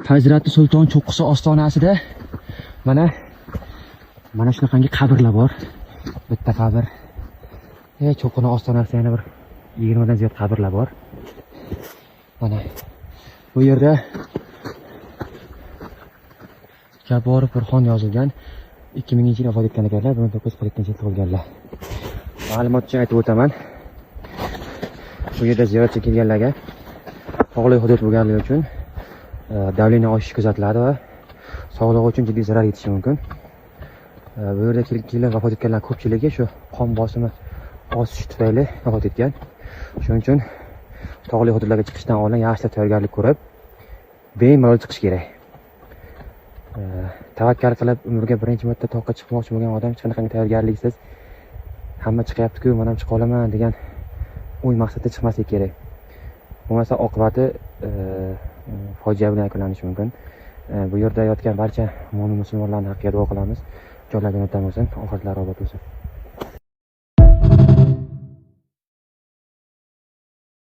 Hazrati Sulton cho'qqisi ostonasida mana shunaqangi qabrlar bor. Bitta qabr. Cho'qqini ostonasida yana bir 20 dan ziyod qabrlar bor. Mana bu yerda Jabborov Burxon yozilgan. 2000-yil vafot etgan ekanlar, 1942-yil tug'ilganlar. Ma'lumot uchun aytib o'taman. Bu yerda ziyoratga kelganlarga tog'li hudud bo'lganligi uchun давление oshishi kuzatiladi va sog'lig'i uchun jiddiy zarar yetishi mumkin. Bu yerda kelib vafot etganlar ko'pchiligi shu qon bosimi oshishi tufayli vafot etgan. Shuning uchun tog'li hududlarga chiqishdan oldin yaxshilab tayyorgarlik ko'rib, bemalol chiqish kerak. Tavakkal qilib umriga birinchi marta toqqa chiqmoqchi bo'lgan odam hech qanaqangi tayyorgarliksiz, hamma chiqyapti-ku, men ham chiqa olaman degan o'y maqsadda chiqmaslik kerak. Bo'lmasa oqibati fojia bilan yakunlanishi mumkin. Bu yerda yotgan barcha mo'min musulmonlarning haqqiga duo qilamiz. Joylari jannatdan bo'lsin, oxiratlari obod bo'lsin.